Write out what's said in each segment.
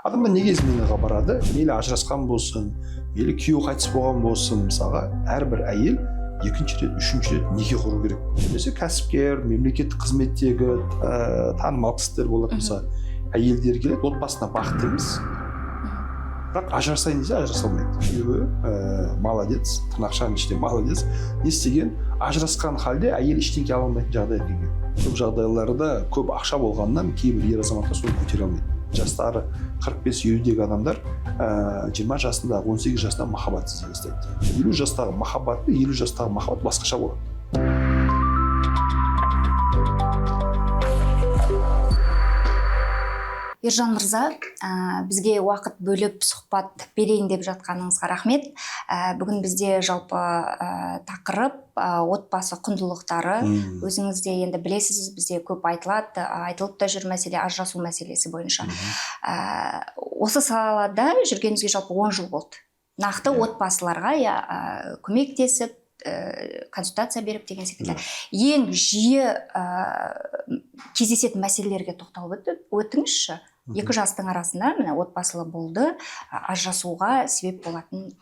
Адамдар неге изменаға барады? Мейлі ажырасқан болсын, мейлі күйеуі қайтыс болған болсын. Мысалға, әрбір әйел екінші рет, үшінші рет неке құру керек. Немесе кәсіпкер, мемлекеттік қызметтегі танымал кісілер болады. Мысалы, әйелдер келеді, отбасына бақытты емес, бірақ ажырасайын десе, ажыраса алмайды. Күйеуі молодец, тырнақшаның ішінде молодец. Не істеген? Ажырасқан халде әйел ештеңке ала алмайтын жағдайға келген. Көп жағдайларда көп ақша болғаннан кейбір ер азаматтар соны көтере алмайды. Жастары 45-50-дегі адамдар 20 жасында, 18 жасында махаббат іздей бастайды. 50 жастағы махаббат пен 50 жастағы махаббат басқаша болады. Ержан мырза, бізге уақыт бөліп, сұхбат берейін деп жатқаныңызға рахмет. Бүгін бізде жалпы тақырып отбасы құндылықтары. Өзіңіз де енді білесіз, бізде көп айтылады, айтылып та жүр мәселе ажырасу мәселесі бойынша. Осы салада жүргеніңізге жалпы 10 жыл болды, нақты отбасыларға, иә, көмектесіп, консультация беріп деген секілді. Ең жиі кездесетін мәселелерге тоқталып өтіңізші. Екі жастың арасында, міне, отбасылы болды, ажырасуға себеп болатын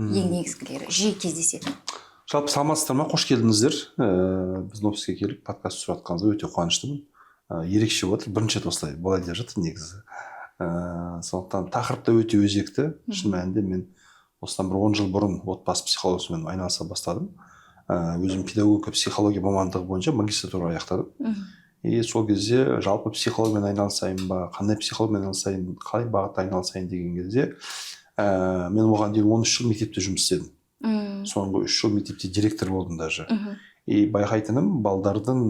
ең негізгілері, жиі кездесетін. Жалпы, саламатсыздар ма, қош келдіңіздер. Біздің офиске келіп, подкаст түсіріп жатқаныңызға өте қуаныштымын. Ерекше болып жатыр, бірінші рет осылай болайын деп жатыр негізі. Сондықтан тақырып та өте өзекті. Шын мәнінде, мен осыдан бір 10 жыл бұрын отбасы психологиясымен айналыса бастадым. Өзім педагогика, психология мамандығы бойынша магистратура аяқтадым. И сол кезде жалпы психологиямен айналысайын ба, қандай психологиямен айналысайын, қалай бағытта айналысайын деген кезде, мен оған дейін 13 жыл мектепте жұмыс істедім. Соңғы 3 жыл мектепте директор болдым даже. И байқайтыным, балдардың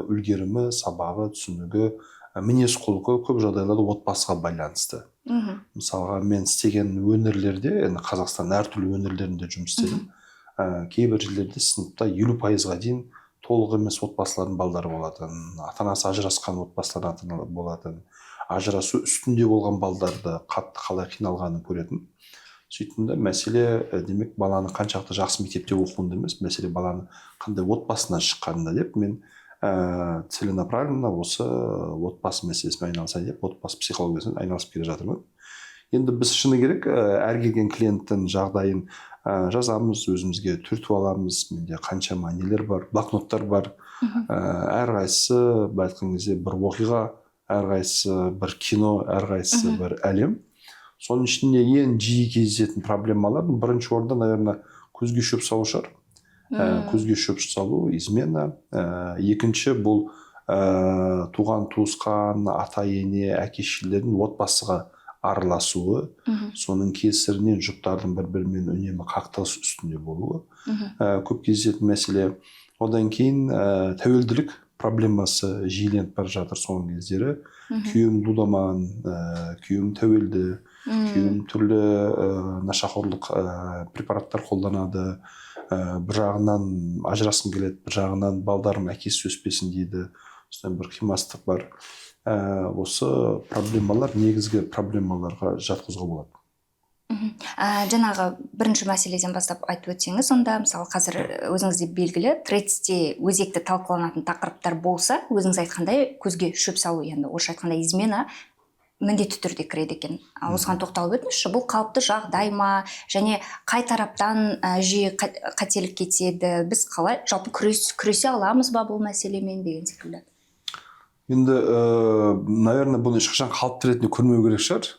үлгерімі, сабағы, түсінігі, мінез құлқы көп жағдайларда отбасыға байланысты. Мысалға, мен істеген өңірлерде, енді Қазақстанның әртүрлі өңірлерінде жұмыс істедім, кейбір жерлерде сыныпта 50%-ға дейін толық емес отбасылардың балдары болатын, ата анасы ажырасқан отбасылардың ата аналары болатын, ажырасу үстінде болған балдарды қатты қалай қиналғанын көретін. Сөйттім да, мәселе демек, баланы қаншалықты жақсы мектепте оқуында емес, мәселе баланы қандай отбасынан шыққанында деп, мен целенаправленно осы отбасы мәселесімен айналысайын деп, отбасы психологиясымен айналысып келе жатырмын. Енді біз, шыны керек, әр келген клиенттің жағдайын жазамыз, өзімізге түртіп аламыз. Менде қаншама нелер бар, блокноттар бар. Әрқайсысы, былай айтқан кезде, бір оқиға, әрқайсысы бір кино, әрқайсысы бір әлем. Соның ішінде ең жиі кездесетін проблемалар, бірінші орында, наверное, көзге шөп салу шығар. Көзге шөп салу, измена. Екінші бұл туған туысқан, ата ене, әке шешелердің отбасыға араласуы, соның кесірінен жұптардың бір бірімен үнемі қақтығыс үстінде болуы. Көп кездесетін мәселе. Одан кейін тәуелділік проблемасы жиіленіп бара жатыр соңғы кездері. Күйеуім лудоман, күйеуім тәуелді, күйеуім түрлі нашақорлық препараттар қолданады, бір жағынан ажырасқым келеді, бір жағынан балдарым әкесіз өспесін дейді, осындай бір қимастық бар. Осы проблемалар негізгі проблемаларға жатқызуға болады. Жаңағы бірінші мәселеден бастап айтып өтсеңіз онда. Мысалы, қазір өзіңіз де белгілі, Тредсте өзекті талқыланатын тақырыптар болса, өзіңіз айтқандай, көзге шөп салу, енді орысша айтқанда измена міндетті түрде кіреді екен. Осыған тоқталып өтіңізші. Бұл қалыпты жағдай ма және қай тараптан жиі қателік кетеді, біз қалай жалпы күресе аламыз ба бұл мәселемен деген секілді. Енді наверное, бұны ешқашан қалыпты ретінде көрмеу керек шығар.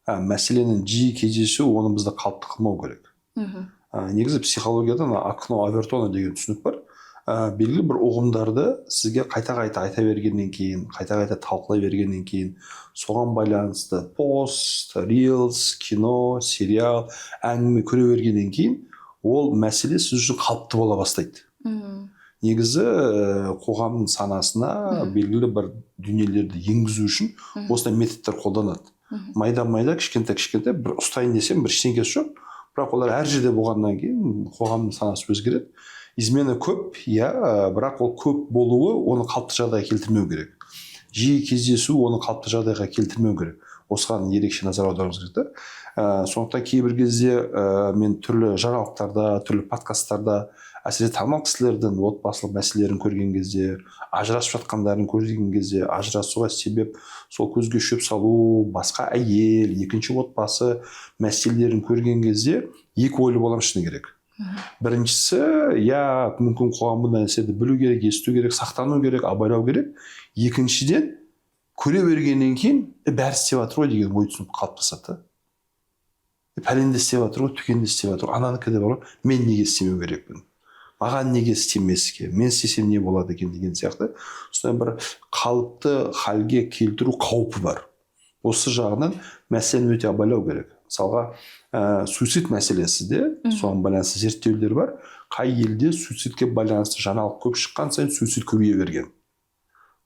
Мәселенің жиі кездесуі оны бізді қалыпты қылмау керек. Негізі психологияда ана окно Овертона деген түсінік бар. Белгілі бір ұғымдарды сізге қайта қайта айта бергеннен кейін, қайта қайта талқылай бергеннен кейін, соған байланысты пост, рилс, кино, сериал, әңгіме көре бергеннен кейін, ол мәселе сіз үшін қалыпты бола бастайды. Негізі қоғамның санасына белгілі бір дүниелерді енгізу үшін осындай методтар қолданады. Майда майда, кішкентай кішкентай, бір ұстайын десем, бір ештеңкесі жоқ, бірақ олар әр жерде болғаннан кейін қоғамның санасы өзгереді. Измена көп, иә, бірақ ол көп болуы оны қалыпты жағдайға келтірмеу керек, жиі кездесу оны қалыпты жағдайға келтірмеу керек. Осыған ерекше назар аударуымыз керек та. Сондықтан кейбір кезде мен түрлі жаңалықтарда, түрлі подкасттарда Әсіресе танымал кісілердің отбасылық мәселелерін көрген кезде, ажырасып жатқандарын көрген кезде, ажырасуға себеп сол көзге шөп салу, басқа әйел, екінші отбасы мәселелерін көрген кезде екі ойлы боламын, шыны керек. Біріншісі, иә, мүмкін қоғам бұндай нәрселерді білу керек, есту керек, сақтану керек, абайлау керек. Екіншіден, көре бергеннен кейін «Е, бәрі істеп жатыр ғой» деген ой, түсінік қалыптасады да. «Е, пәлен де істеп жатыр ғой, түген де істеп жатыр ғой, ананікі де бар ғой, мен неге істемеу керекпін, маған неге істемеске, мен істесем не болады екен?» деген сияқты сондай бір қалыпты халге келтіру қаупі бар. Осы жағынан мәселені өте абайлау керек. Мысалға, суицид мәселесі де, соған байланысты зерттеулер бар. Қай елде суицидке байланысты жаңалық көп шыққан сайын, суицид көбейе берген,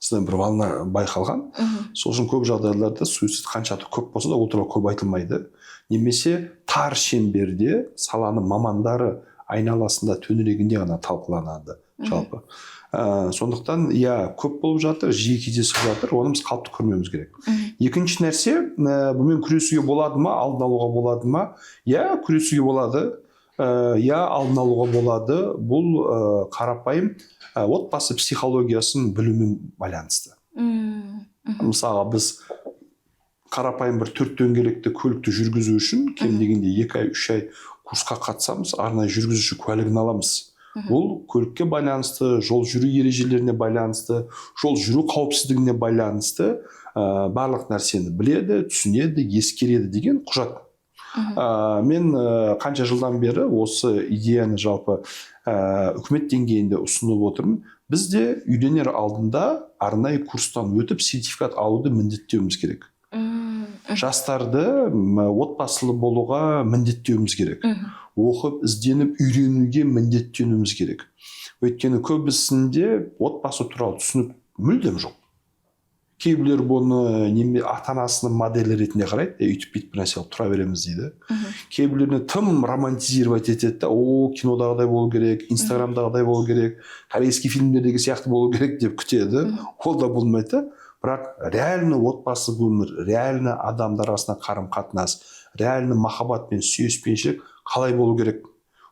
сондай бір волна байқалған. Сол үшін көп жағдайларда суицид қаншалықты көп болса да, ол туралы көп айтылмайды немесе тар шеңберде, саланың мамандары айналасында, төңірегінде ғана талқыланады жалпы. Сондықтан, иә, көп болып жатыр, жиі кездесіп жатыр, оны біз қалыпты көрмеуіміз керек. Екінші нәрсе, бұнымен күресуге болады ма, алдын алуға болады ма? Иә, күресуге болады, иә, алдын алуға болады. Бұл қарапайым отбасы психологиясын білумен байланысты. Мысалға, біз қарапайым бір төрт дөңгелекті көлікті жүргізу үшін кем дегенде 2 ай, 3 ай курсқа қатысамыз, арнайы жүргізуші куәлігін аламыз. Бұл көлікке байланысты, жол жүру ережелеріне байланысты, жол жүру қауіпсіздігіне байланысты барлық нәрсені біледі, түсінеді, ескереді деген құжат. Мен қанша жылдан бері осы идеяны жалпы үкімет деңгейінде ұсынып отырмын. Біз де үйленер алдында арнайы курстан өтіп, сертификат алуды міндеттеуіміз керек. Жастарды отбасылы болуға міндеттеуіміз керек. Оқып, ізденіп, үйренуге міндеттенуіміз керек. Өйткені көбісінде отбасы туралы түсінік мүлдем жоқ. Кейбіреулер бұны неме, ата анасының моделі ретінде қарайды: «Е, өйтіп бүйтіп бір нәрсе қылып тұра береміз», – дейді. Кейбіреулеріне тым романтизировать етеді да: «О, кинодағыдай болу керек, инстаграмдағыдай болу керек, корейский фильмдердегі сияқты болу керек» деп күтеді. Ол да болмайды да. Бірақ реально отбасы өмір, реально адамдар арасында қарым қатынас, реально махаббат пен сүйіспеншілік қалай болу керек,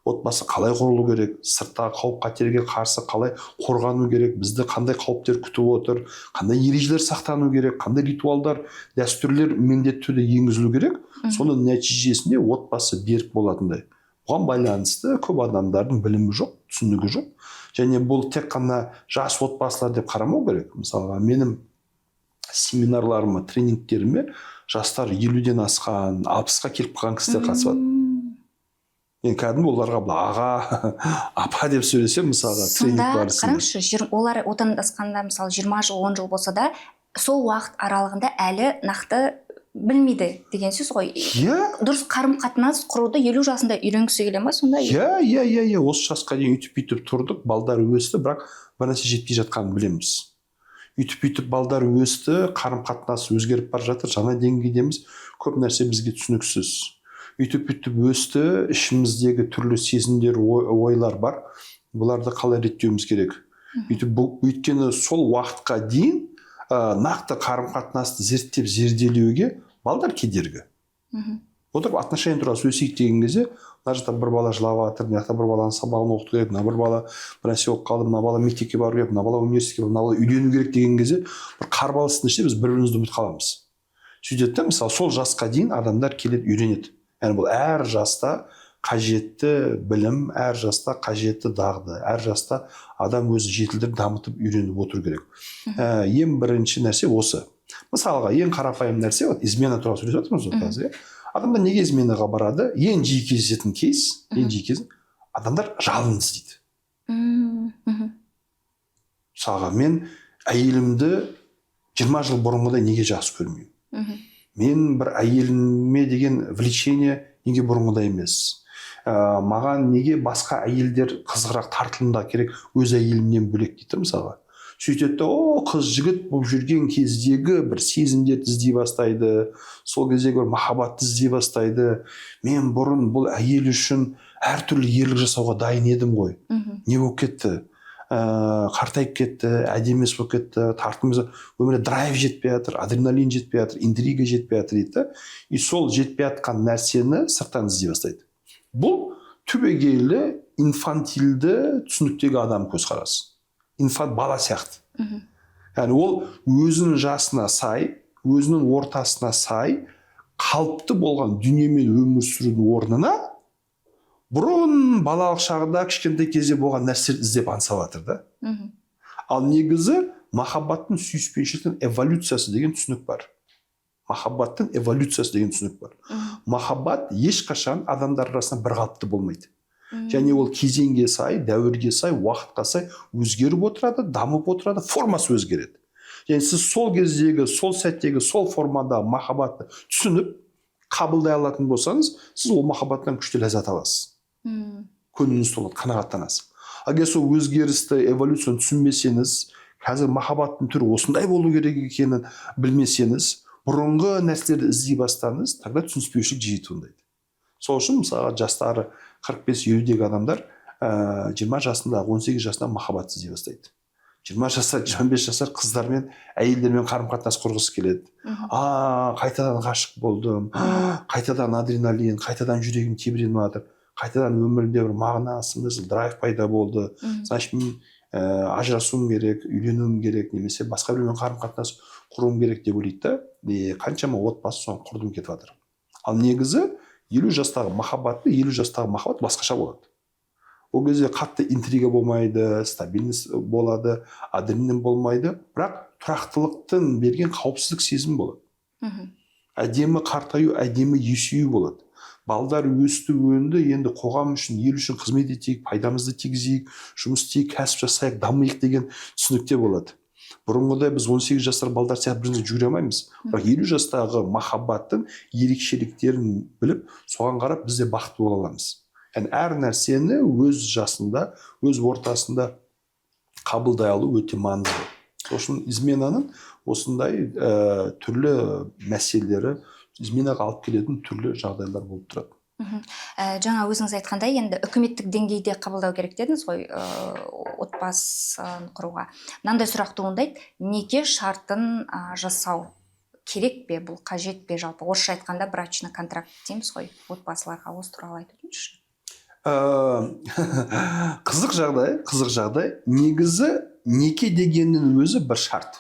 отбасы қалай құрылу керек, сырттағы қауіп қатерге қарсы қалай қорғану керек, бізді қандай қауіптер күтіп отыр, қандай ережелер сақтану керек, қандай ритуалдар, дәстүрлер міндетті түрде енгізілу керек, соның нәтижесінде отбасы берік болатындай. Бұған байланысты көп адамдардың білімі жоқ, түсінігі жоқ. Және бұл тек қана жас отбасылар деп қарамау керек. Мысалға, менің семинарларыма, тренингтеріме жастар 50-ден асқан, 60-қа келіп қалған кісілер қатысады. Мен кәдімгі оларға былай аға, апа деп сөйлесемін, мысалға, тренинг Сонда барысында. қараңызшы, олар отандасқанда, мысалы, 20 жыл, 10 жыл болса да, сол уақыт аралығында әлі нақты білмейді деген сөз ғой. Иә. Дұрыс қарым қатынас құруды 50 жасында үйренгісі келе ма сонда? Иә, осы жасқа дейін өйтіп бүйтіп тұрдық, балдар өсті, бірақ бір нәрсе жетпей жатқанын білеміз. Өйтіп бүйтіп балдар өсті, қарым қатынас өзгеріп бара жатыр, жаңа деңгейдеміз, көп нәрсе бізге түсініксіз. Өйтіп бүйтіп өсті, ішіміздегі түрлі сезімдер, ойлар бар, бұларды қалай реттеуіміз керек? Өйтіп өйткені сол уақытқа дейін нақты қарым қатынасты зерттеп, зерделеуге балдар кедергі. Отырып отношения туралы сөйлесейік деген кезде, мына жақта бір бала жылап жатыр, мына жақта бір баланың сабағын оқыту керек, мына бір бала бір нәрсе болып қалды, мына бала мектепке бару керек, мына бала университетке, мына бала үйлену керек деген кезде бір қарбаластың ішінде біз бір бірімізді ұмытып қаламыз. Сөйтеді да, мысалы, сол жасқа дейін адамдар келеді, үйренеді. Яғни бұл әр жаста қажетті білім, әр жаста қажетті дағды, әр жаста адам өзін жетілдіріп, дамытып, үйреніп отыру керек. Ең бірінші нәрсе осы. Мысалға, ең қарапайым нәрсе, вот измена туралы сөйлесіп жатырмыз ғой қазір, иә. Адамдар неге изменаға барады? Ең жиі кездесетін кейс, ең жиі кездесетін, адамдар жалын іздейді. Мысалға, мен әйелімді 20 жыл бұрынғыдай неге жақсы көрмеймін? Мен бір әйеліме деген влечение неге бұрынғыдай емес? Маған неге басқа әйелдер қызығырақ, тартылымда керек өз әйелімнен бөлек дейді, мысалға. Сөйтеді де, о, қыз жігіт болып жүрген кездегі бір сезімдерді іздей бастайды, сол кездегі бір махаббатты іздей бастайды. Мен бұрын бұл әйел үшін әртүрлі ерлік жасауға дайын едім ғой, не болып кетті? Қартайып кетті, әдемі емес болып кетті, тартымды, өмірде драйв жетпей жатыр, адреналин жетпей жатыр, интрига жетпей жатыр дейді да. И сол жетпей жатқан нәрсені сырттан іздей бастайды. Бұл түбегейлі Инфантильді түсініктегі адам көзқарасы, инфант, бала сияқты. Яғни ол өзінің жасына сай, өзінің ортасына сай қалыпты болған дүниемен өмір сүрудің орнына бұрын балалық шағында, кішкентай кезде болған нәрселерді іздеп, аңсап жатыр да. Ал негізі махаббаттың, сүйіспеншіліктің эволюциясы деген түсінік бар. Махаббаттың эволюциясы деген түсінік бар. Махаббат ешқашан адамдар арасында бір қалыпты болмайды және ол кезеңге сай, дәуірге сай, уақытқа сай өзгеріп отырады, дамып отырады, формасы өзгереді. Және сіз сол кездегі, сол сәттегі, сол формада махаббатты түсініп, қабылдай алатын болсаңыз, сіз ол махаббаттан күшті ләззат аласыз, көңіліңіз толады, қанағаттанасыз. Ал егер сол өзгерісті, эволюцияны түсінбесеңіз, қазір махаббаттың түрі осындай болу керек екенін білмесеңіз, бұрынғы нәрселерді іздей бастаңыз, тогда түсініспеушілік жиі туындайды. Сол үшін, мысалға, жастары 45-50-дегі адамдар 20 жасында, 18 жасында махаббат іздей бастайды. 20 жасар, 25 жасар қыздармен, әйелдермен қарым қатынас құрғысы келеді. А, қайтадан ғашық болдым, а, қайтадан адреналин, қайтадан жүрегім тебіреніп жатыр, қайтадан өмірімде бір мағына, смысл, драйв пайда болды. Значит, мен ажырасуым керек, үйленуім керек немесе басқа біреумен қарым қатынас құруым керек деп ойлайды да. И қаншама отбасы соны құрдым кетіп жатыр. Ал негізі 50 жастағы махаббат пен 50 жастағы махаббат басқаша болады. Ол кезде қатты интрига болмайды, стабильность болады, адреналин болмайды, бірақ тұрақтылықтың берген қауіпсіздік сезімі болады. Әдемі қартаю, әдемі есею болады. Балдар өсті, өнді, енді қоғам үшін, ел үшін қызмет етейік, пайдамызды тигізейік, жұмыс істейік, кәсіп жасайық, дамиық деген түсінікте болады. Бұрынғыдай біз 18 жасар балдар сияқты бірімізге жүгіре алмаймыз, бірақ 50 жастағы махаббаттың ерекшеліктерін біліп, соған қарап біз де бақытты бола аламыз. Яғни әр нәрсені өз жасында, өз ортасында қабылдай алу өте маңызды. Сол үшін изменаның осындай түрлі мәселелері, изменаға алып келетін түрлі жағдайлар болып тұрады. Жаңа өзіңіз айтқандай, енді үкіметтік деңгейде қабылдау керек дедіңіз ғой отбасын құруға. Мынандай сұрақ туындайды: неке шартын жасау керек пе, бұл қажет пе? Жалпы орысша айтқанда, брачный контракт дейміз ғой отбасыларға. Осы туралы айтып өтіңізші. Қызық жағдай, қызық жағдай. Негізі неке дегеннің өзі бір шарт.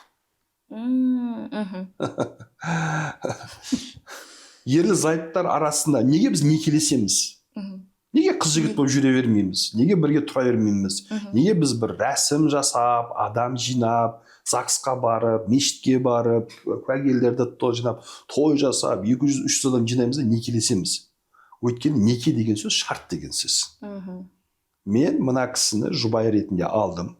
Ерлі зайыптар арасында неге біз некелесеміз? Неге қыз жігіт болып жүре бермейміз? Неге бірге тұра бермейміз? Неге біз бір рәсім жасап, адам жинап, ЗАГСқа барып, мешітке барып, куәгерлерді жинап, той жасап, 200-300 адам жинаймыз да некелесеміз? Өйткені неке деген сөз шарт деген сөз. Мен мына кісіні жұбай ретінде алдым,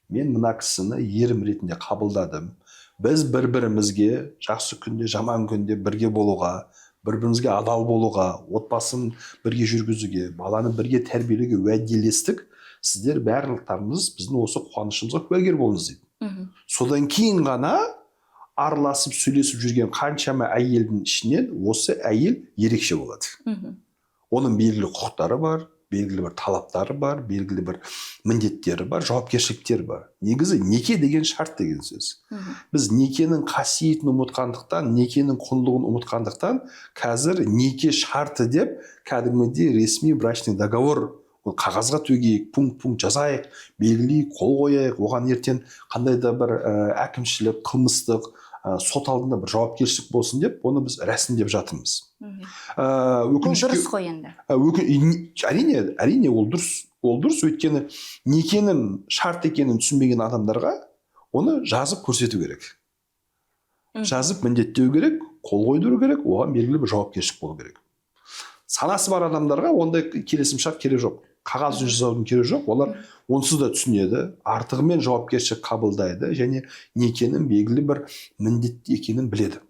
мен мына кісіні ерім ретінде қабылдадым. Біз бір бірімізге жақсы күнде, жаман күнде бірге болуға, бір бірімізге адал болуға, отбасын бірге жүргізуге, баланы бірге тәрбиелеуге уәделестік. Сіздер барлықтарыңыз біздің осы қуанышымызға куәгер болыңыз дейді. Содан кейін ғана араласып, сөйлесіп жүрген қаншама әйелдің ішінен осы әйел ерекше болады. Оның белгілі құқықтары бар, белгілі бір талаптары бар, белгілі бір міндеттері бар, жауапкершіліктері бар. Негізі неке деген шарт деген сөз. Біз некенің қасиетін ұмытқандықтан, некенің құндылығын ұмытқандықтан, қазір неке шарты деп кәдімгідей ресми брачный договор, ол қағазға төгейік, пункт пункт жазайық, белгілейік, қол қояйық, оған ертең қандай да бір әкімшілік, қылмыстық, сот алдында бір жауапкершілік болсын деп, оны біз рәсімдеп жатырмыз. Бұл Өкінішке дұрыс қой енді. Әрине, әрине, ол дұрыс, ол дұрыс. Өйткені некенің шарт екенін түсінбеген адамдарға оны жазып көрсету керек. Жазып міндеттеу керек, қол қойдыру керек, оған белгілі бір жауапкершілік болу керек. Санасы бар адамдарға ондай келісімшарт керек жоқ, қағаз жасаудың керегі жоқ. Олар онсыз да түсінеді, артығымен жауапкершілік қабылдайды және некенің белгілі бір міндет екенін біледі.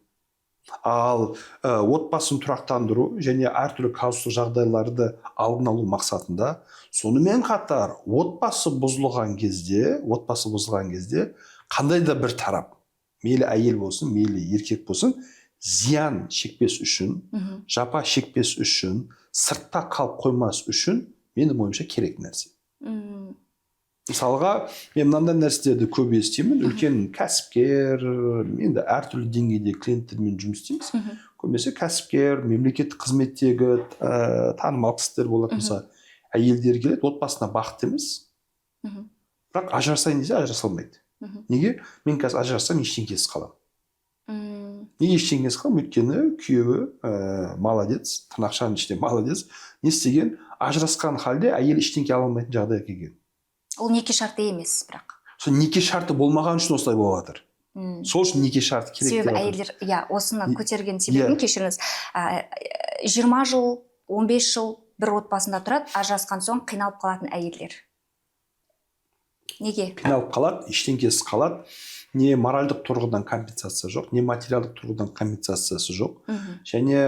Ал отбасын тұрақтандыру және әртүрлі казустық жағдайларды алдын алу мақсатында, сонымен қатар отбасы бұзылған кезде қандай да бір тарап, мейлі әйел болсын, мейлі еркек болсын, зиян шекпес үшін, жапа шекпес үшін, сыртта қалып қоймас үшін, менің ойымша, керек нәрсе. Мысалға, мен мынандай нәрселерді көп естимін. Үлкен кәсіпкер, енді әртүрлі деңгейде клиенттермен жұмыс істейміз. Көбінесе кәсіпкер, мемлекеттік қызметтегі танымал кісілер болады. Мысалы, Әйелдер келеді, отбасына бақытты емес, бірақ ажырасайын десе, ажыраса алмайды. Неге? Мен қазір ажырассам, ештеңкесіз қаламын. Неге ештеңкесіз қаламын? Өйткені күйеуі молодец, тырнақшаның ішінде молодец, не істеген? Ажырасқан халде әйел ештеңке ала алмайтын жағдайға келген. Ол неке шарты емес бірақ. Сол неке шарты болмаған үшін осылай болып жатыр. Сол үшін неке шарты керек Себебі деп жатыр. әйелдер, иә, осыны көтерген себебім, кешіріңіз, 20 жыл, 15 жыл бір отбасында тұрады, ажырасқан соң қиналып қалатын әйелдер неге? Қиналып қалады, ештеңкесіз қалады. Не моральдық тұрғыдан компенсация жоқ, не материалдық тұрғыдан компенсациясы жоқ. Және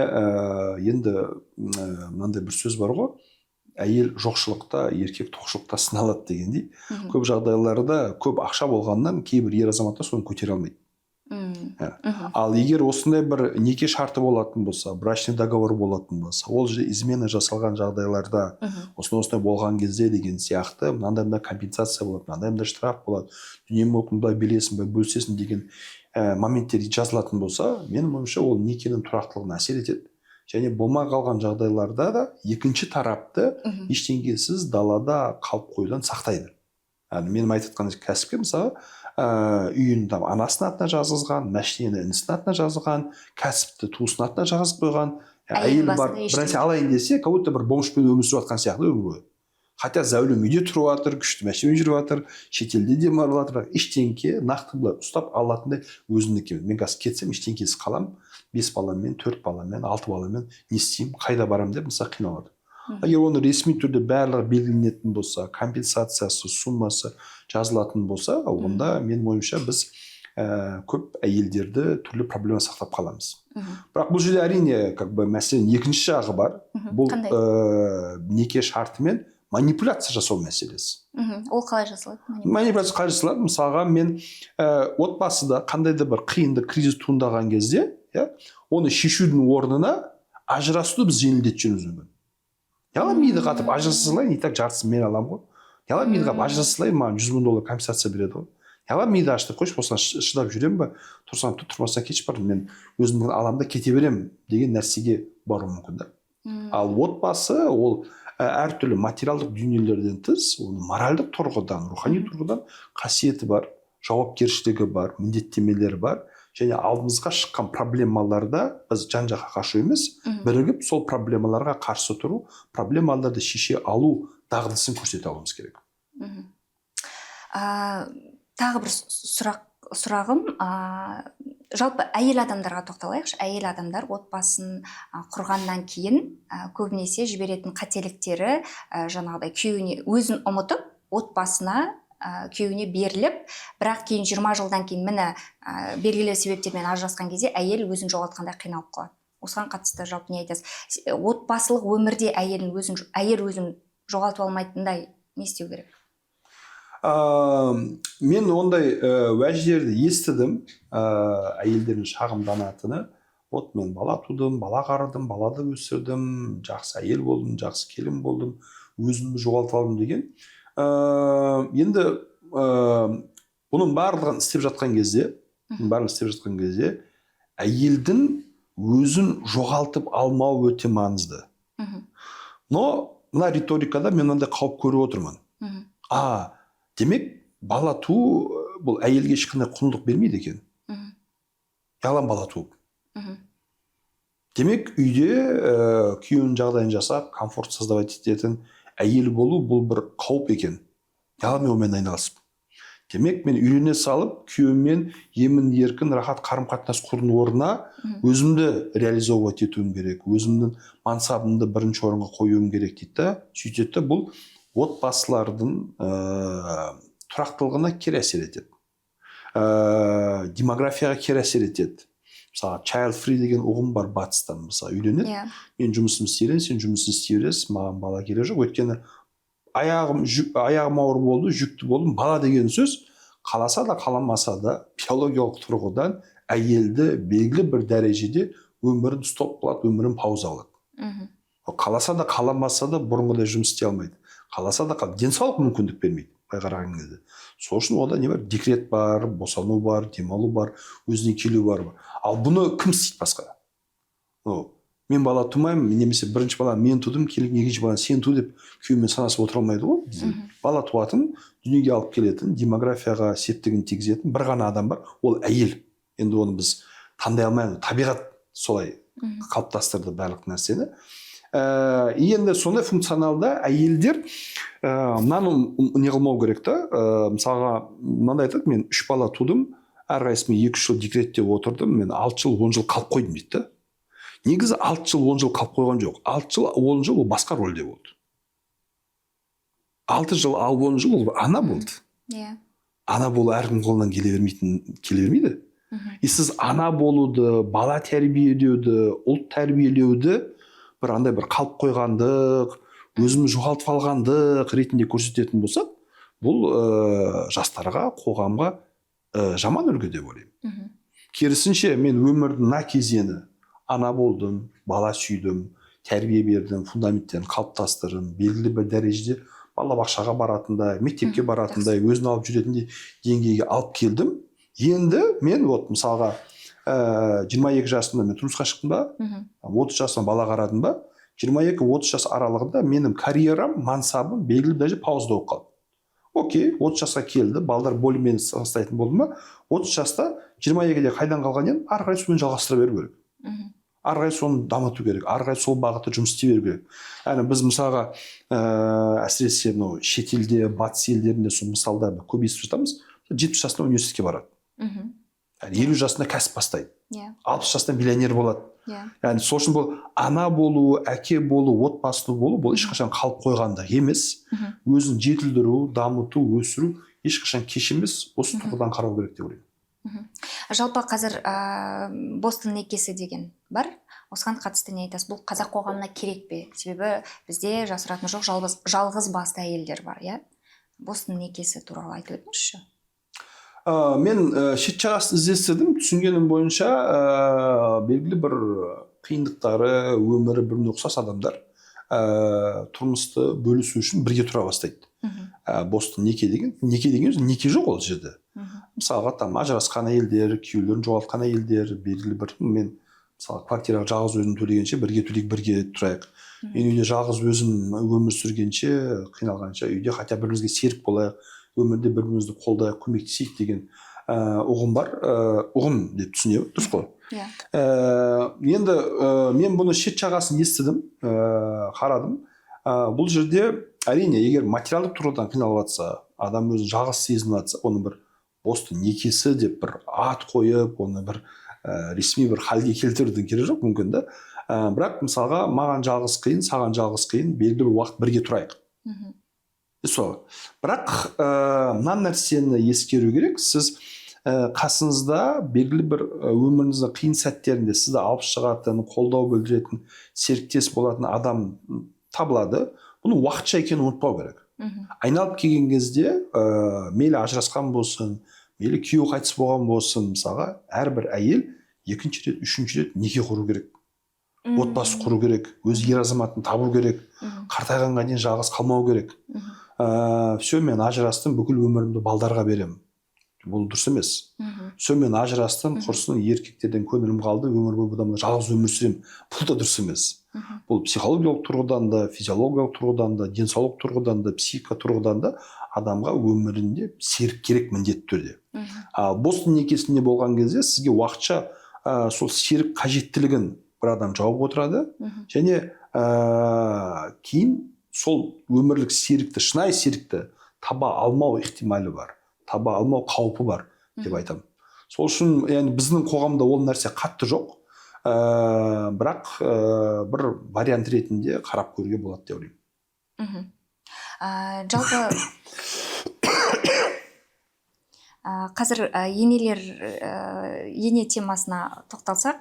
енді мынандай бір сөз бар ғой: әйел жоқшылықта, еркек тоқшылықта сыналады дегендей. Көп жағдайларда көп ақша болғаннан кейбір ер азаматтар соны көтере алмайды. Иә. Ал егер осындай бір неке шарты болатын болса, брачный договор болатын болса, ол жерде измена жасалған жағдайларда, осындай осындай болған кезде деген сияқты, мынандай мындай компенсация болады, мынандай мындай штраф болады, дүние мүлкін былай бересің, былай бөлісесің деген моменттер жазылатын болса, менің ойымша, ол некенің тұрақтылығына әсер етеді және болмай қалған жағдайларда да екінші тарапты ештеңкесіз далада қалып қоюдан сақтайды. Яғни менің айтып жатқан кәсіпкер, мысалы, үйін там анасының атына жазғызған, машинаны інісінің атына жазған, кәсіпті туысының атына жазғызып қойған. Әйел Әйел басында барып бір ештеңе нәрсе алайын десе, как будто бір бомжбен өмір сүріп жатқан сияқты өмір бойы. Хотя зәулім үйде тұрып жатыр, күшті машинамен жүріп жатыр, шетелде демалып жатыр, бірақ ештеңке нақты былай ұстап алатындай өзінікі емес. Мен қазір кетсем, ештеңкесіз қаламын, бес баламмен, төрт баламмен, алты баламен не істеймін, қайда барамын деп, мысалы, қиналады. Егер оны ресми түрде барлығы белгіленетін болса, компенсациясы, суммасы жазылатын болса, онда, менің ойымша, біз көп әйелдерді түрлі проблема сақтап қаламыз. Бірақ бұл жерде, әрине, как бы мәселенің екінші жағы бар. Бұл Қандай? Неке шартымен манипуляция жасау мәселесі. Ол қалай жасалады, манипуляция? Манипуляция қалай жасалады? Мысалға, мен отбасыда қандай да бір қиындық, кризис туындаған кезде, иә, оны шешудің орнына ажырасуды біз жеңілдетіп жіберуіміз мүмкін. Неғып миды қатып ажыраса салайын, и так жартысын мен аламын ғой. Неғып миды қатып ажыраса салайын, маған 100 000 доллар компенсация береді ғой. Неғып миды ашытып, қойшы, осыған шыдап жүремін ба, тұрсам тұр, тұрмасам кетші бар, мен өзімдікін аламын да кете беремін деген нәрсеге баруы мүмкін да. Ал отбасы ол әртүрлі материалдық дүниелерден тыс, оның моральдық тұрғыдан, рухани тұрғыдан қасиеті бар, жауапкершілігі бар, міндеттемелері бар және алдымызға шыққан проблемаларда біз жан жаққа қашу емес, бірігіп сол проблемаларға қарсы тұру, проблемаларды шеше алу дағдысын көрсете алуымыз керек. Тағы бір сұрағым, жалпы әйел адамдарға тоқталайықшы. Әйел адамдар отбасын құрғаннан кейін көбінесе жіберетін қателіктері жаңағыдай күйеуіне өзін ұмытып, отбасына, күйеуіне беріліп, бірақ кейін 20 жылдан кейін, міне, белгілі себептермен ажырасқан кезде әйел өзін жоғалтқандай қиналып қалады. Осыған қатысты жалпы не айтасыз? Отбасылық өмірде әйелін өзін әйел өзін жоғалтып алмайтындай не істеу керек? Мен ондай уәждерді естідім, әйелдердің шағымданатыны: вот мен бала тудым, бала қарадым, балады өсірдім, жақсы әйел болдым, жақсы келін болдым, өзімді жоғалтып алдым деген. Енді бұның барлығын істеп жатқан кезде, барлығын істеп жатқан кезде әйелдің өзін жоғалтып алмау өте маңызды. Но мына риторикада мен мынандай қауіп көріп отырмын. А демек, бала туу бұл әйелге ешқандай құндылық бермейді екен. Ялан бала туып, демек, үйде күйеуінің жағдайын жасап, комфорт создавать ететін әйел болу бұл бір қауіп екен. Ялан мен онымен айналысып, демек, мен үйлене салып күйеуіммен емін еркін рахат қарым қатынас құрудың орнына өзімді реализовывать етуім керек, өзімнің мансабымды бірінші орынға қоюым керек дейді да, сөйтеді да, бұл отбасылардың тұрақтылығына кері әсер етеді, демографияға кері әсер етеді. Мысалы, child free деген ұғым бар батыста. Мысалы, үйленеді, мен жұмысымды істей беремін, сен жұмысын істей бересің, маған бала керек жоқ, өйткені аяғым ауыр болды, жүкті болдым. Бала деген сөз қаласа да, қаламаса да биологиялық тұрғыдан әйелді белгілі бір дәрежеде өмірін стоп қылады, өмірін пауза қылады. Ол қаласа да, қаламаса да бұрынғыдай жұмыс істей алмайды, қаласа да, денсаулық мүмкіндік бермейді былай қараған кезде. Сол үшін онда не бар? Декрет бар, босану бар, демалу бар, өзіне келу бар. Ал бұны кім істейді басқа? Ну, Мен бала тумаймын немесе бірінші баланы мен тудым, келін екінші баланы сен ту деп күйеуімен санасып отыра алмайды ғой бізде. Бала туатын, дүниеге алып келетін, демографияға септігін тигізетін бір ғана адам бар, ол әйел. Енді оны біз таңдай алмаймыз, табиғат солай қалыптастырды барлық нәрсені. Енді сондай функционалда әйелдер мынаны не қылмау керек та. Мысалға мынандай айтады: мен 3 бала тудым, әрқайсысымен 2-3 жыл декретте отырдым, мен 6 жыл 10 жыл қалып қойдым дейді да. Негізі 6 жыл 10 жыл қалып қойған жоқ, 6 жыл 10 жыл ол басқа рөлде болды. 6 жыл ал 10 жыл ол ана болды. Ана болу әркімнің қолынан келе бермейді. И сіз ана болуды, бала тәрбиелеуді, ұлт тәрбиелеуді бір андай бір қалып қойғандық, өзіміз жоғалтып алғандық ретінде көрсететін болсақ, бұл жастарға, қоғамға жаман үлгі деп ойлаймын. Керісінше, мен өмірдің мына кезеңі ана болдым, бала сүйдім, тәрбие бердім, фундаменттерін қалыптастырдым, белгілі бір дәрежеде балабақшаға баратындай, мектепке баратындай, өзін алып жүретіндей деңгейге алып келдім. Енді мен вот мысалға 22 жасымда мен тұрмысқа шықтым ба, 30 жасымда бала қарадым ба, 22-30 жас аралығында менің карьерам, мансабым белгілі бір дәрежеде паузада болып қалды. Окей, 30 жасқа келді, балдар более-менее ұстайтын болды ма, 30 жаста, 22-де қайдан қалған едім, ары қарай сонымен жалғастыра беру керек. Ары қарай соны дамыту керек, ары қарай сол бағытта жұмыс істей беру керек. Яғни біз мысалға әсіресе мынау шетелде, батыс елдерінде сол мысалдар көп естіп жатамыз: 70 жасында университетке барады, яғни 50 жасында кәсіп бастайды, 60 жасында миллионер болады. Яғни сол үшін бұл ана болу, әке болу, отбасылы болу, бұл ешқашан қалып қойғандық емес. Өзін жетілдіру, дамыту, өсіру ешқашан кеш емес. Осы тұрғыдан қарау керек деп ойлаймын. Жалпы қазір бостон некесі деген бар, осыған қатысты не айтасыз? Бұл қазақ қоғамына керек пе? Себебі бізде, жасыратыны жоқ, жалғыз басты әйелдер бар, иә. Бостон некесі туралы айтып өтіңізші. Мен шет жағасын іздестірдім. Түсінгенім бойынша, белгілі бір қиындықтары, өмірі біріне ұқсас адамдар тұрмысты бөлісу үшін бірге тұра бастайды. Бостон неке деген өзі неке жоқ ол жерде. Мысалға, там ажырасқан әйелдер, күйеулерін жоғалтқан әйелдер, белгілі бір, мен мысалы квартираға жалғыз өзім төлегенше, бірге төлейік, бірге тұрайық, мен үйде жалғыз өзім өмір сүргенше, қиналғанша, үйде хотя бір бірімізге серік болайық, өмірде бір бірімізді қолдайық, көмектесейік деген ұғым бар, ұғым деп түсінемін, дұрыс қой? Иә. Енді мен бұны шет жағасын естідім, қарадым. Бұл жерде әрине, егер материалдық тұрғыдан қиналып жатса, адам өзін жалғыз сезініп жатса, оны бір бостон некесі деп бір ат қойып, оны бір ресми бір халге келтірудің керегі жоқ мүмкін да. Бірақ мысалға, маған жалғыз қиын, саған жалғыз қиын, белгілі бір уақыт бірге тұрайық. Сол. Бірақ мына нәрсені ескеру керек: сіз қасыңызда белгілі бір өміріңіздің қиын сәттерінде сізді алып шығатын, қолдау білдіретін, серіктес болатын адам табылады. Бұның уақытша екенін ұмытпау керек. Айналып келген кезде, мейлі ажырасқан болсын, мейлі күйеуі қайтыс болған болсын, мысалға әрбір әйел екінші рет, үшінші рет неке құру керек, отбасы құру керек, өз ер азаматын табу керек, қартайғанға дейін жалғыз қалмау керек. Все, мен ажырастым, бүкіл өмірімді балдарға беремін, бұл дұрыс емес. Все, мен ажырастым, құрсын, еркектерден көңілім қалды, өмір бойы бұдан былай жалғыз өмір сүремін, бұл да дұрыс емес. Бұл психологиялық тұрғыдан да, физиологиялық тұрғыдан да, денсаулық тұрғыдан да, психика тұрғыдан да адамға өмірінде серік керек міндетті түрде. Ал бостон некесінде болған кезде сізге уақытша сол серік қажеттілігін бір адам жауып отырады және кейін сол өмірлік серікті, шынайы серікті таба алмау ықтималы бар, таба алмау қаупі бар деп айтамын. Сол үшін, яғни біздің қоғамда ол нәрсе қатты жоқ, бірақ бір вариант ретінде қарап көруге болады деп ойлаймын. Жалпы қазір енелер, ене темасына тоқталсақ,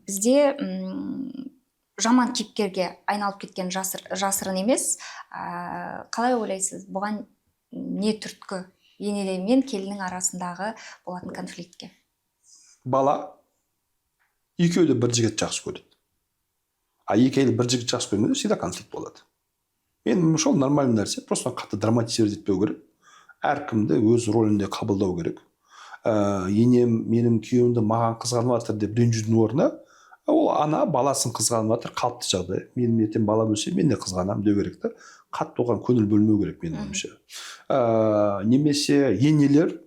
бізде жаман кейіпкерге айналып кеткен жасырын емес. Қалай ойлайсыз, бұған не түрткі, енелер мен келіннің арасындағы болатын конфликтке? Бала екеуі де бір жігіт жақсы көреді, а екі әйел бір жігіт жақсы көргенде всегда конфликт болады. Менің ойымша, ол нормальный нәрсе, просто қатты драматизировать етпеу керек, әркімді өз рөлінде қабылдау керек. Енем менің күйеуімді маған қызғанып жатыр деп ренжудің орнына, Ол ана баласын қызғанып жатыр, қалыпты жағдай. Менің ертең балам өссе, мен де қызғанамын деу керек та, қатты оған көңіл бөлмеу керек, менің ойымша. Немесе енелер: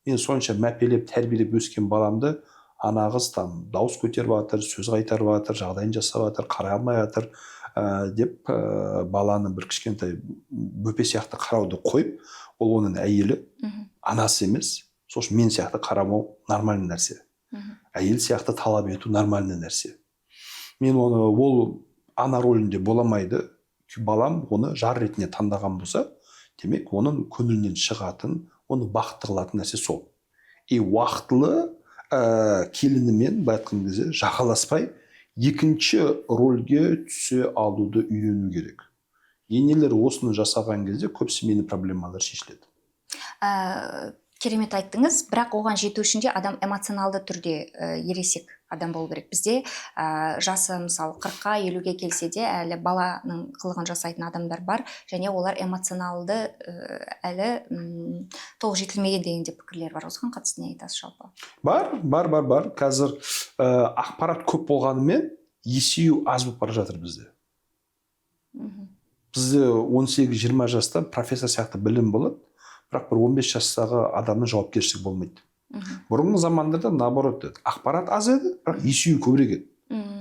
«Мен сонша мәпелеп, тәрбиелеп өскен баламды ана қыз там дауыс көтеріп жатыр, сөз қайтарып жатыр, жағдайын жасап жатыр, қарай алмай жатыр», деп, баланы бір кішкентай бөпе сияқты қарауды қойып, ол оның әйелі, анасы емес, сол үшін мен сияқты қарамау нормальный нәрсе, әйел сияқты талап ету нормальный нәрсе. Мен оны, ол ана рөлінде бола алмайды. Балам оны жар ретінде таңдаған болса, демек, оның көңілінен шығатын, оны бақытты қылатын нәрсе сол. И уақытылы келінімен, былай айтқан кезде, жағаласпай, екінші рөлге түсе алуды үйрену керек. Енелер осыны жасаған кезде көп семейный проблемалар шешіледі. Керемет айттыңыз, бірақ оған жету үшін де адам эмоционалды түрде ересек адам болу керек. Бізде жасы, мысалы, 40-қа, 50-ге келсе де, әлі баланың қылығын жасайтын адамдар бар және олар эмоционалды әлі толық жетілмеген деген де пікірлер бар. Осыған қатысты не айтасыз жалпы? Бар, бар, бар, бар. Қазір ақпарат көп болғанымен, есею аз болып бара жатыр бізде. Бізде 18-20 жаста профессор сияқты білім болады, бірақ бір 15 жастағы адамның жауапкершілігі болмайды. Бұрынғы замандарда наоборот еді: ақпарат аз еді, бірақ есею көбірек еді,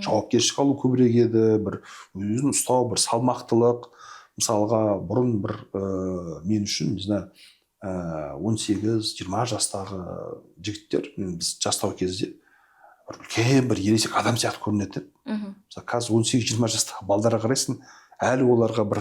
жауапкершілік алу көбірек еді, бір өзін ұстау, бір салмақтылық. Мысалға, бұрын бір мен үшін, не знаю, 18-20 жастағы жігіттер, біз жастау кезде бір үлкен, бір ересек адам сияқты көрінетін еді. Мысалы, қазір 18-20 жастағы балдарға қарайсың, әлі оларға бір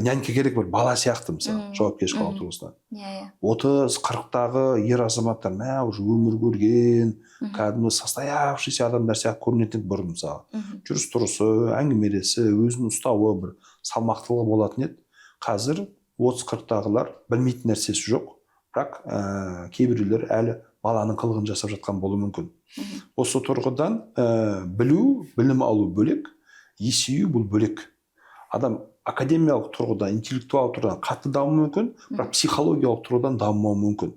нянька керек, бір бала сияқты, мысалы, жауапкершілік алу тұрғысынан. иә иә 30-40-тағы ер азаматтар, мә, уже өмір көрген, кәдімгі состоявшийся адамдар сияқты көрінетін еді бұрын, мысалы. Жүріс тұрысы, әңгімелесі, өзін ұстауы, бір салмақтылығы болатын еді. Қазір 30-40-тағылар білмейтін нәрсесі жоқ, бірақ кейбіреулер әлі баланың қылығын жасап жатқан болуы мүмкін. Осы тұрғыдан білу, білім алу бөлек, есею бұл бөлек. Адам академиялық тұрғыдан, интеллектуал тұрғыдан қатты дамуы мүмкін, бірақ психологиялық тұрғыдан дамымауы мүмкін.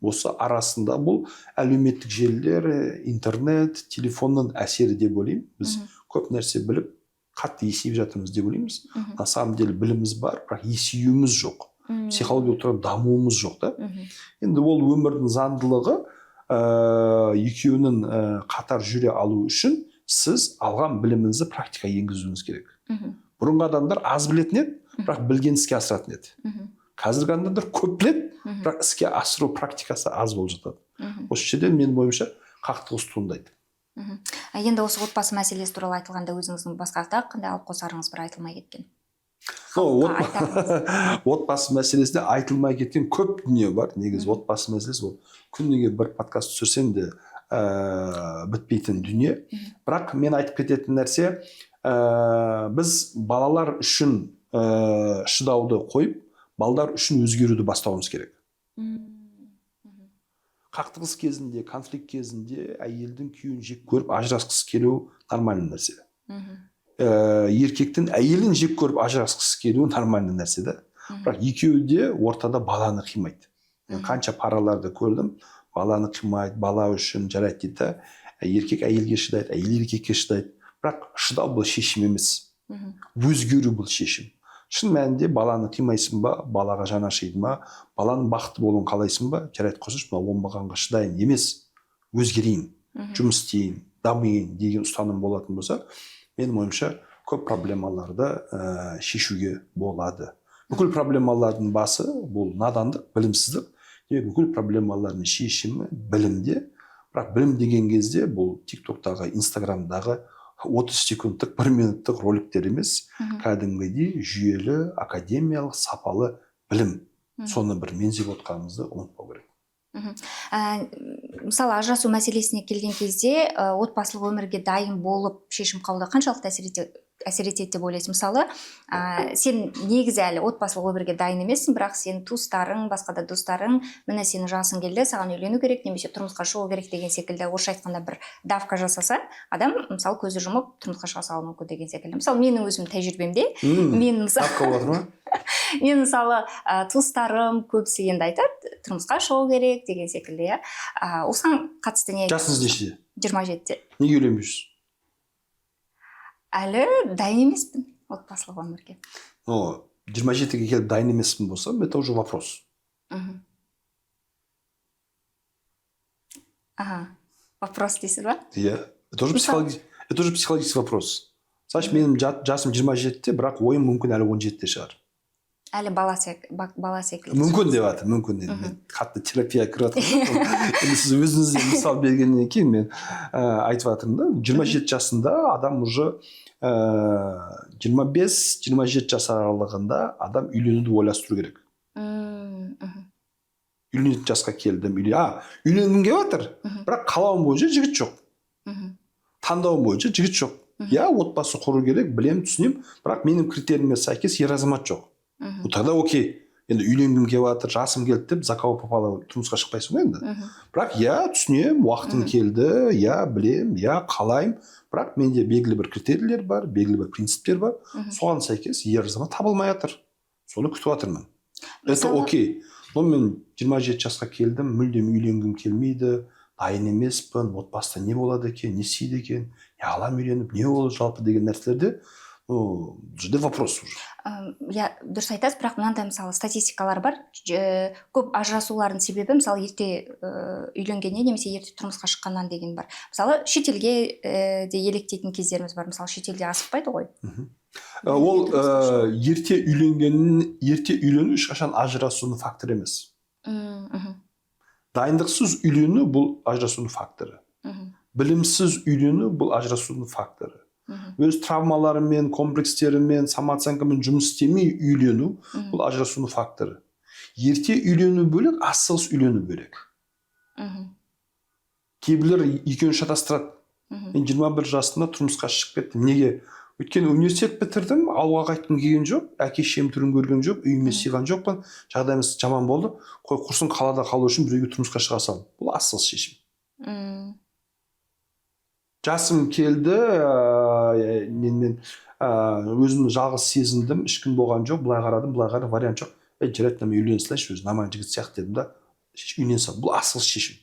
Осы арасында бұл әлеуметтік желілер, интернет, телефонның әсері деп ойлаймын. Біз көп нәрсе біліп, қатты есейіп жатырмыз деп ойлаймыз. На самом деле біліміміз бар, бірақ есеюіміз жоқ, психологиялық тұрғыдан дамуымыз жоқ та. Енді ол өмірдің заңдылығы. Екеуінің қатар жүре алу үшін сіз алған біліміңізді практикаға енгізуіңіз керек. Бұрынғы адамдар аз білетін еді, бірақ білген іске асыратын еді. Қазіргі адамдар көп біледі, бірақ іске асыру практикасы аз болып жатады. Осы жерден, менің ойымша, қақтығыс туындайды. Енді осы отбасы мәселесі туралы айтылғанда, өзіңіздің басқа тағы қандай алып қосарыңыз бар, айтылмай кеткен? Ну, Халыққа айтарыңыз. Отбасы мәселесінде айтылмай кеткен көп дүние бар негізі. Отбасы мәселесі ол күніге бір подкаст түсірсең де, бітпейтін дүние. Бірақ мен айтып кететін нәрсе, біз балалар үшін шыдауды қойып, балдар үшін өзгеруді бастауымыз керек. Қақтығыс кезінде, конфликт кезінде әйелдің күйеуін жек көріп, ажырасқысы келуі нормальный нәрсе. Еркектің әйелін жек көріп, ажырасқысы келуі нормальный нәрсе да. Бірақ екеуі де ортада баланы қимайды. Мен қанша параларды көрдім, баланы қимайды, бала үшін жарайды дейді да. Еркек әйелге шыдайды, әйел еркекке шыдайды, бірақ шыдау бұл шешім емес, өзгеру бұл шешім. Шын мәнінде баланы қимайсың ба, балаға жан ашиды ма, баланың бақытты болуын қалайсың ба? Жарайды, қойсайшы, мына оңбағанға шыдайын емес, өзгерейін, жұмыс істейін, дамиын деген ұстаным болатын болса, менің ойымша, көп проблемаларды шешуге болады. Бүкіл проблемалардың басы бұл надандық, білімсіздік. Демек, бүкіл проблемалардың шешімі білімде. Бірақ білім деген кезде бұл Тик Токтағы, Инстаграмдағы 30 секундтық, бір минуттық роликтер емес, кәдімгідей жүйелі, академиялық, сапалы білім. Соны бір меңзеп отқанымызды ұмытпау керек. Мысалы, ажырасу мәселесіне келген кезде, отбасылық өмірге дайын болып шешім қабылдау қаншалықты әсер етеді деп ойлайсыз? Мысалы, сен негізі әлі отбасылық өмірге дайын емессің, бірақ сен туыстарың, басқа да достарың: «Міне, сенің жасың келді, саған үйлену керек немесе тұрмысқа шығу керек» деген секілді, орысша айтқанда, бір давка жасаса, адам, мысалы, көзі жұмып тұрмысқа шыға салуы мүмкін деген секілді. Мысалы, менің өзім тәжірибемде мен, мысалы, Давка болып жатыр ма? Мен, мысалы, туыстарым көбісі енді айтады, тұрмысқа шығу керек деген секілді, иә. Осыған қатысты не Жасыңыз нешеде? 27-де. Неге үйленбей жүрсіз? Әлі дайын емеспін отбасылық өмірге. Но 27-ге келіп дайын емеспін болсам, это уже вопрос. Ага, вопрос дейсіз ба? Иә, это уже психологический вопрос. Значит, менің жасым 27-те, бірақ ойым мүмкін әлі 17-те шығар. Әлі бала секілді. Мүмкін деп жатыр, мүмкін енді. Мен қатты терапияға кіріп жатқан жоқпын. Енді сіз өзіңіз де мысал бергеннен кейін мен айтып жатырмын да. 27 жасында адам уже, 25-27 жас аралығында адам үйленуді ойластыру керек. Үйленетін жасқа келдім, үйленгім келіп жатыр, бірақ қалауым бойынша жігіт жоқ, таңдауым бойынша жігіт жоқ. Иә, отбасы құру керек, білемін, түсінемін, бірақ менің критерийіме сәйкес ер азамат жоқ. Ну, тогда окей, енді үйленгім келіп жатыр, жасым келді деп за кого попало тұрмысқа шықпайсың ғой енді. Бірақ иә, түсінемін, уақытым келді, иә, білемін, иә, қалаймын, бірақ менде белгілі бір критерийлер бар, белгілі бір принциптер бар, соған сәйкес ер азамат табылмай жатыр, соны күтіп жатырмын, это окей. Но мен 27 жасқа келдім, мүлдем үйленгім келмейді, дайын емеспін, отбасыда не болады екен, не істейді екен, не аламын үйленіп, не болады жалпы деген нәрселерде, ну, бұл жерде вопрос уже. Иә, дұрыс айтасыз, бірақ мынандай, мысалы, статистикалар бар. Көп ажырасулардың себебі, мысалы, ерте үйленгеннен немесе ерте тұрмысқа шыққаннан деген бар. Мысалы, шетелге де еліктейтін кездеріміз бар. Мысалы, шетелде асықпайды ғой. Ол ерте үйленген, ерте үйлену ешқашан ажырасудың факторы емес. Дайындықсыз үйлену — бұл ажырасудың факторы. Білімсіз үйлену — бұл ажырасудың факторы. Өз травмаларымен, комплекстерімен, самооценкамен жұмыс істемей үйлену — бұл ажырасудың факторы. Ерте үйлену бөлек, асығыс үйлену бөлек. Кейбіреулер екеуін шатастырады. Мен 21 жасымда тұрмысқа шығып кеттім. Неге? Өйткені университет бітірдім, ауылға қайтқым келген жоқ, әке шешемнің түрін көрген жоқ, үйіме сыйған жоқпын, жағдайымыз жаман болды, қой құрсын, қалада қалу үшін біреуге тұрмысқа шыға салдым. Бұл асығыс шешім. Жасым келді, мен өзімді жалғыз сезіндім, ешкім болған жоқ, былай қарадым, былай қарадым, вариант жоқ. Ей, жарайды, мен үйлене салайыншы, өзі нормальный жігіт сияқты дедім да, үйлене салдым. Бұл асығыс шешім.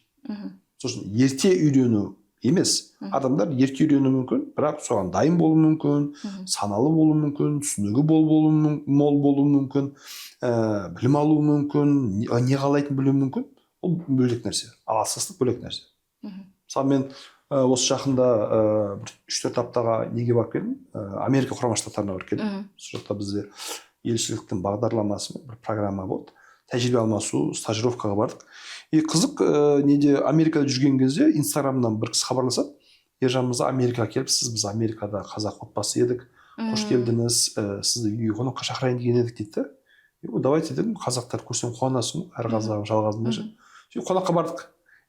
Сосын ерте үйлену емес. Адамдар ерте үйленуі мүмкін, бірақ соған дайын болуы мүмкін, саналы болуы мүмкін, түсінігі мол болуы мүмкін, білім алуы мүмкін, не қалайтынын білуі мүмкін. Ол бөлек нәрсе, ал асығыстық бөлек нәрсе. Мысалы, мен осы жақында бір 3-4 аптаға неге барып келдім, Америка Құрама Штаттарына барып келдім. Сол жақта бізде елшіліктің бағдарламасымен бір программа болды, тәжірибе алмасу, стажировкаға бардық. И қызық, неде, Америкада жүрген кезде Инстаграмнан бір кісі хабарласады: «Ержан мырза, Америкаға келіпсіз, біз Америкада қазақ отбасы едік, қош келдіңіз, сізді үйге қонаққа шақырайын деген едік», — дейді да. И давайте дедім, қазақтарды көрсең қуанасың ғой, әр қазағым жалғызым. Сөйтіп қонаққа бардық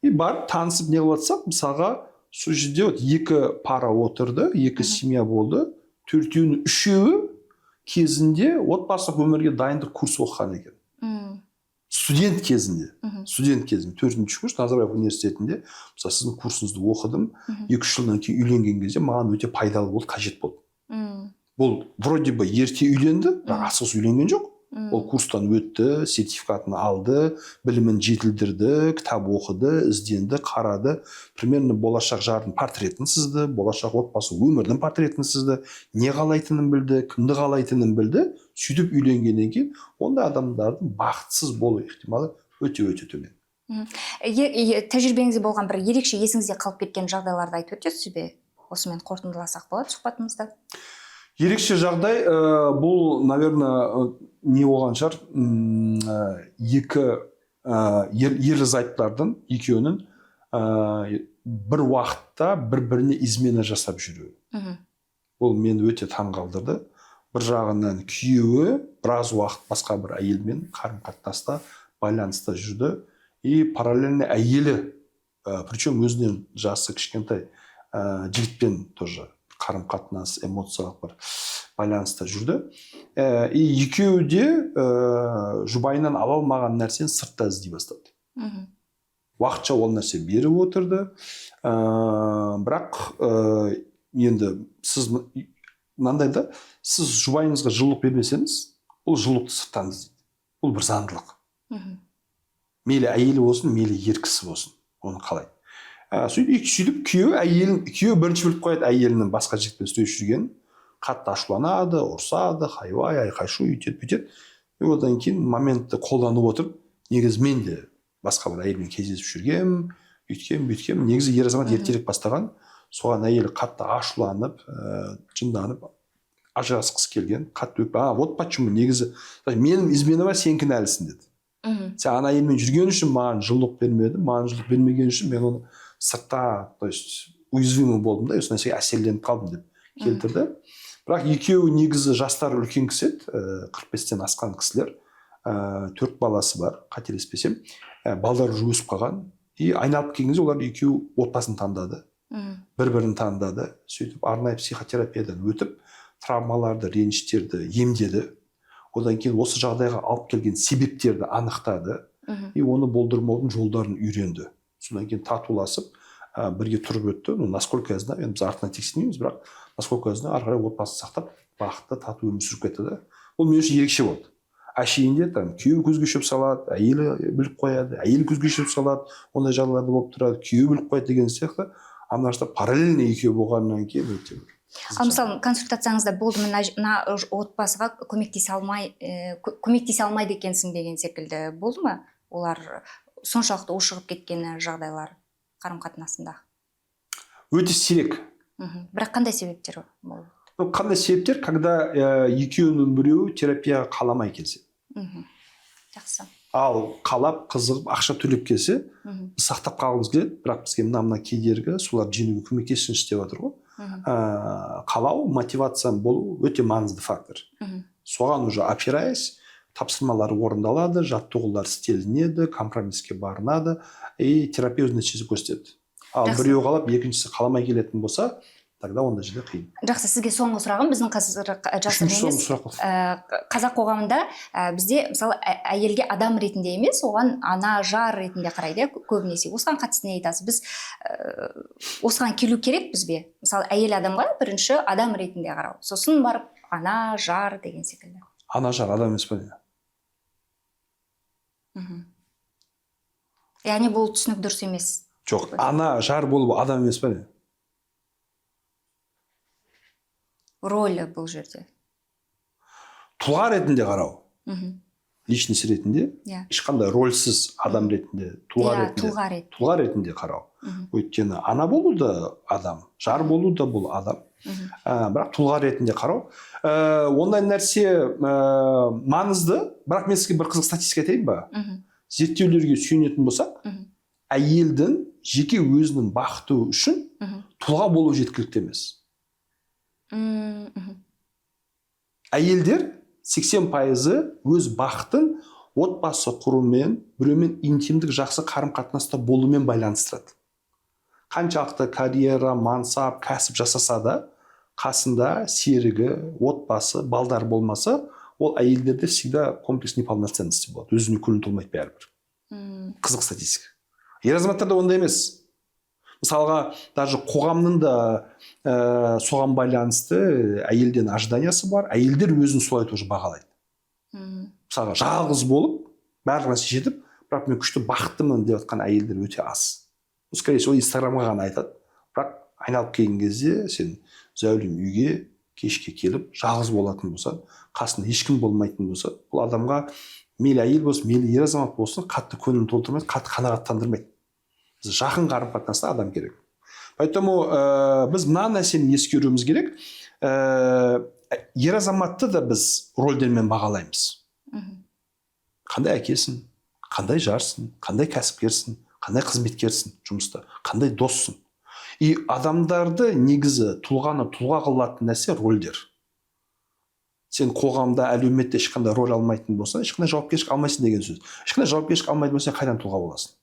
и барып танысып не қылып жатсақ, мысалға, сол жерде вот екі пара отырды, екі семья болды, төртеуінің үшеуі кезінде отбасылық өмірге дайындық курсы оқыған екен студент кезінде. Студент кезінде, төртінші курс Назарбаев университетінде, мысалы, сіздің курсыңызды оқыдым, 2-3 жылдан кейін үйленген кезде маған өте пайдалы болды, қажет болды. Бұл вроде бы ерте үйленді, бірақ асығыс үйленген жоқ. Ол курстан өтті, сертификатын алды, білімін жетілдірді, кітап оқыды, ізденді, қарады, примерно болашақ жардың портретін сызды, болашақ отбасы өмірдің портретін сызды, не қалайтынын білді, кімді қалайтынын білді. Сөйтіп үйленгеннен кейін ондай адамдардың бақытсыз болу ықтималы өте өте төмен. Тәжірибеңізде болған бір ерекше есіңізде қалып кеткен жағдайларды айтып өтесіз бе? Осымен қорытындыласақ болады сұхбатымызды. Ерекше жағдай, бұл, наверное, не болған шығар, екі ерлі зайыптылардың екеуінің бір уақытта бір біріне измена жасап жүруі. Бұл мені өте таңғалдырды. Бір жағынан, күйеуі біраз уақыт басқа бір әйелмен қарым қатынаста, байланыста жүрді и параллельно әйелі, причем өзінен жасы кішкентай жігітпен тоже қарым қатынас, эмоциялық бір байланыста жүрді. И екеуі де жұбайынан ала алмаған нәрсені сыртта іздей бастады. Уақытша ол нәрсе беріп отырды, бірақ енді сіз мынандай да, сіз жұбайыңызға жылулық бермесеңіз, ол жылулықты сырттан іздейді. Бұл бір заңдылық. Мейлі әйелі болсын, мейлі ер кісі болсын, оны қалай, сөйтіп күйеуі әйелін, күйеуі бірінші біліп қояды әйелінің басқа жігітпен сөйлесіп жүргенін. Қатты ашуланады, ұрсады, хайуай, айқай шу, өйтеді, бүйтеді. И одан кейін моментті қолданып отырып, негізі мен де басқа бір әйелмен кездесіп жүргенмін, өйткенмін, бүйткенмін. Негізі ер азамат ертерек бастаған. Соған әйелі қатты ашуланып, жынданып, ажырасқысы келген, қатты өкпе. А вот почему, негізі менің изменама сен кінәлісің деді. Сен ана әйелмен жүрген үшін маған жылулық бермедің, маған жылулық бермеген үшін мен оны сыртта, то есть уязвимый болдым да, осы нәрсеге әсерленіп қалдым деп келтірді. Бірақ екеуі негізі жастары үлкен кісі еді, 45-тен асқан кісілер, төрт баласы бар, қателеспесем. Балдар уже өсіп қалған. И айналып келген кезде олар екеуі отбасын таңдады, бір бірін таңдады. Сөйтіп арнайы психотерапиядан өтіп, травмаларды, реніштерді емдеді. Одан кейін осы жағдайға алып келген себептерді анықтады и оны болдырмаудың жолдарын үйренді. Содан кейін татуласып, бірге тұрып өтті. Ну, насколько я знаю, енді біз артынан тексермейміз, бірақ, насколько я знаю, ары қарай отбасын сақтап, бақытты, тату өмір сүріп кетті да. Ол мен үшін ерекше болды. Әшейінде там күйеуі көзге шөп салады, әйелі біліп қояды, әйелі көзге шөп салады, ондай жағдайлар да болып тұрады, күйеуі біліп қояды деген сияқты. А мына жақта параллельно екеуі болғаннан кейін өте бір Ал мысалы, консультацияңызда болды, мына отбасыға көмектесе алмайды екенсің деген секілді болды ма? Олар соншалықты ушығып кеткен жағдайлар қарым қатынасында? Өте сирек. Бірақ қандай себептер болды? Ну, қандай себептер? Когда екеуінің біреуі терапияға қаламай келсе. Жақсы. Ал қалап, қызығып, ақша төлеп келсе, біз сақтап қалғымыз келеді, бірақ бізге мына мына кедергі, соларды жеңуге көмектесіңізші деп жатыр ғой. Қалау, мотивацияның болу өте маңызды фактор. Соған уже опираясь, тапсырмалар орындалады, жаттығулар істелінеді, компромисске барынады, и терапия өз нәтижесін көрсетеді. Ал біреуі қалап, екіншісі қаламай келетін болса, тогда ондай жерде қиын. Жақсы, сізге соңғы сұрағым, біздің қазір жасырын Үшінші соңғы емес. сұрақ болды. Қазақ қоғамында бізде мысалы әйелге адам ретінде емес, оған ана, жар ретінде қарайды, иә, көбінесе. Осыған қатысты не айтасыз? Біз осыған келу керекпіз бе? Мысалы, әйел адамға бірінші адам ретінде қарау, сосын барып ана, жар деген секілді. Ана, жар адам емес па, не? Яғни бұл түсінік дұрыс емес? Жоқ, ана, жар болу адам емес па, не? Ролі бұл жерде. Тұлға ретінде қарау, личность ретінде, ешқандай рольсіз адам ретінде, тұлға ретінде. Тұлға ретінде. Тұлға ретінде қарау. Өйткені ана болу да адам, жар болу да бұл адам. Бірақ тұлға ретінде қарау, ондай нәрсе маңызды. Бірақ мен сізге бір қызық статистика айтайын ба? Зерттеулерге сүйенетін болсақ, әйелдің жеке өзінің бақыты үшін тұлға болу жеткілікті емес. Әйелдер 80%-ы өз бақытын отбасы құрумен, біреумен интимдік жақсы қарым қатынаста болумен байланыстырады. Қаншалықты карьера, мансап, кәсіп жасаса да, қасында серігі, отбасы, балдар болмаса, ол әйелдерде всегда комплекс неполноценности болады, өзіне көңіл толмайды бәрібір. Қызық статистика. Ер азаматтарда ондай емес. Мысалға, даже қоғамның да соған байланысты әйелден ожиданиясы бар, әйелдер өзін солай тоже бағалайды. Мысалға, жалғыз болып, барлық нәрсе жетіп, бірақ мен күшті бақыттымын деп жатқан әйелдер өте аз. Ну, скорее всего, Инстаграмға ғана айтады. Бірақ айналып келген кезде сен зәулім үйге кешке келіп жалғыз болатын болсаң, қасында ешкім болмайтын болса, бұл адамға, мейлі әйел болсын, мейлі ер азамат болсын, қатты көңілін толтырмайды, қатты қанағаттандырмайды. Біз жақын қарым қатынаста адам керек. Поэтому біз мына нәрсені ескеруіміз керек: ер азаматты да біз рольдермен бағалаймыз. Қандай әкесің, қандай жарсың, қандай кәсіпкерсің, қандай қызметкерсің жұмыста, қандай доссың. И адамдарды негізі тұлғаны тұлға қылатын нәрсе рольдер. Сен қоғамда, әлеуметте ешқандай роль алмайтын болсаң, ешқандай жауапкершілік алмайсың деген сөз. Ешқандай жауапкершілік алмайтын болсаң, қайдан тұлға боласың?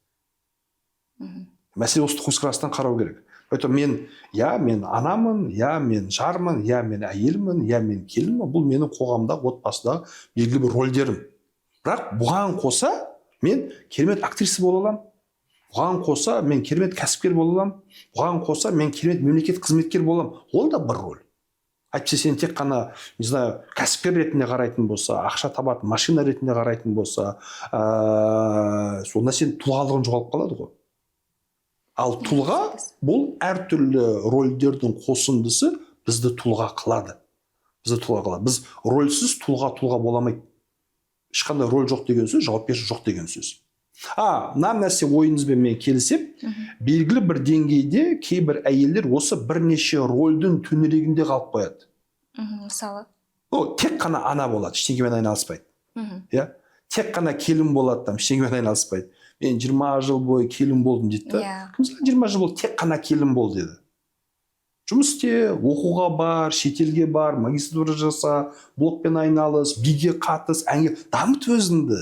Мәселе осы көзқарастан қарау керек. Поэтому мен, иә, мен анамын, иә, мен жармын, иә, мен әйелмін, иә, мен келінмін. Бұл менің қоғамдағы, отбасыдағы белгілі бір рольдерім. Бірақ бұған қоса мен керемет актриса бола аламын, бұған қоса мен керемет кәсіпкер бола аламын, бұған қоса мен керемет мемлекеттік қызметкер бола аламын. Ол да бір роль. Әйтпесе сен тек қана, не знаю, кәсіпкер ретінде қарайтын болса, ақша табатын машина ретінде қарайтын болса, сонда сен тұлғалығың жоғалып қалады ғой. Ал тұлға бұл әртүрлі рольдердің қосындысы, бізді тұлға қылады. Бізде тұлға қалады. Біз рольсіз тұлға бола алмайды. Ешқандай роль жоқ деген сөз, жауапкершілік жоқ деген сөз. А мына нәрсе, ойыңызбен мен келісемін. Белгілі бір деңгейде кейбір әйелдер осы бірнеше рольдің төңірегінде қалып қояды. Мысалы? Ну, тек қана ана болады, ештеңемен айналыспайды. Иә, тек қана келін болады, там ештеңемен айналыспайды. «Мен 20 жыл бойы келін болдым», – дейді да. Кім саған «20 жыл болды, тек қана келін бол» деді? Жұмыс істе, оқуға бар, шетелге бар, магистратура жаса, блогпен айналыс, биге қатыс, әнге, дамыт өзіңді.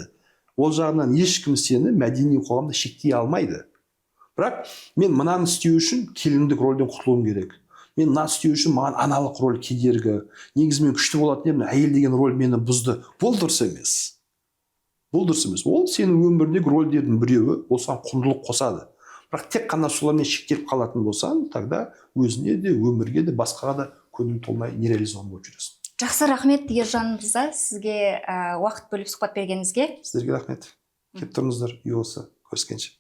Ол жағынан ешкім сені мәдени қоғамда шектей алмайды. Бірақ мен мынаны істеу үшін келіндік рөлден құтылуым керек, мен мынаны істеу үшін маған аналық роль кедергі, негізі мен күшті болатын едім, әйел деген роль мені бұзды – бұл дұрыс емес, бұл дұрыс емес. Ол сенің өміріңдегі рольдердің біреуі, ол саған құндылық қосады. Бірақ тек қана солармен шектеліп қалатын болсаң, тогда өзіне де, өмірге де, басқаға да көңіл толмай, нереализован болып жүресің. Жақсы, рахмет, Ержан мырза, сізге уақыт бөліп сұхбат бергеніңізге. Сіздерге рахмет, келіп тұрыңыздар. Үй осы, көріскенше.